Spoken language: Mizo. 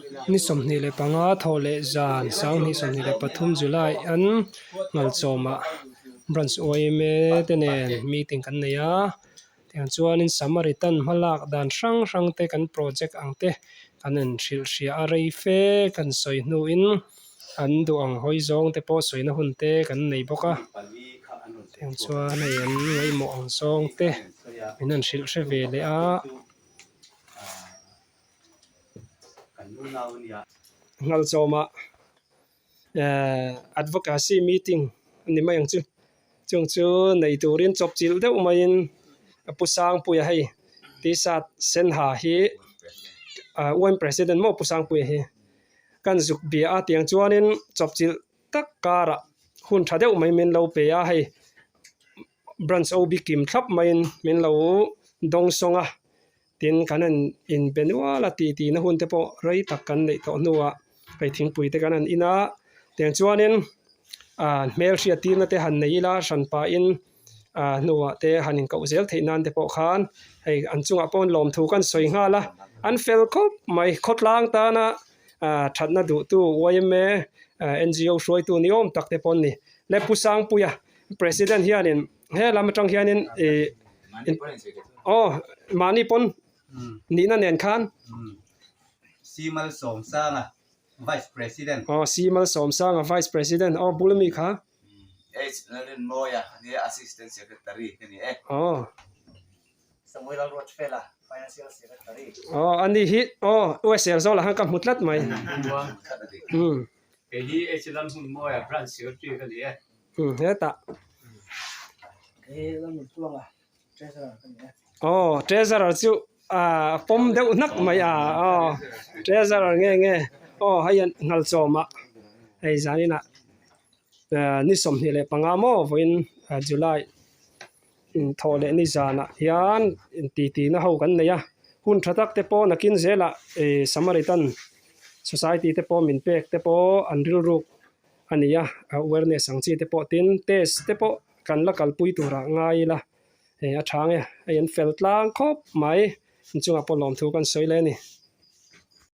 Ni 25 thawh leh zan 2023 July an Ngalchawmah Branch yma te nen meeting kan nei a, tiang chuanin Samaritan hmalak dan hrang hrang te kan project ang te kan en hrilh hria a, rei fe kan sawi hnuin an duh ang hawi zawng te pawh sawina hun te kan nei bawk a, tiang chuan hei an ngaihmawh ang zawng te min han hrilh hre ve leh a. Ngalchawmah advocacy meeting a ni mai ang chu chung chu nei turin chawp chilh deuh maiin a pu Sangpuia hei t-shirt sen ha hi ahh one president maw pu Sangpuia hi kan zuk bia a tiang chuanin chawp chilh tak karah hun tha deuh mai min lo pe a hei branch OB kim thlap maiin min lo dawng sawng a. Tin, kan han inbe nual a, titi na hun te pawh rei tak kan neih tawh hnuah hei thingpui te kan han in a, tiang chuanin ah hmelhriat tirna te han nei ila hran pahin ah hnuah te han inkoh zel theih nan te pawh khan hei an chungah pawh lawmthu kan sawi nghal a, an fel khawp mai khawtlang tana ah thatna duhtu yma NGO hruaitu ni awm tak te pawh an ni. Le Pu Sangpuia President hianin he lam atang hianin ih aw mahni pawn nihna nen khan Si Malsawmsanga Vice President aw Si Malsawmsanga Vice President aw bul ami kha H Lalrinmawia ania Assistant Secretary ka ni e. Aw Samuel Lalruatfela Financial Secretary aw ani hi aw USL zawlah khan ka hmu tlat mai. Kei hi H Lalhmunmawia Branch Secretary ka ni e. Hetah. Aw Treasurer chu a pawm deuh hnak mai a aw Treasurer nge nge aw hei an Ngalchawmah hei zaninah ni 25 maw vawiin July thawh leh ni zanah hian titi na ho kan nei a hun tha tak te pawh nakin zelah ih Samaritan Society te pawh min pek te pawh an rilruk a ni a awareness ang chi te pawh tin test te pawh kan la kalpui turah ngai ila hei a tha ang e hei an fel tlang khawp mai inchungah pawh lawmthu kan sawi leh a ni.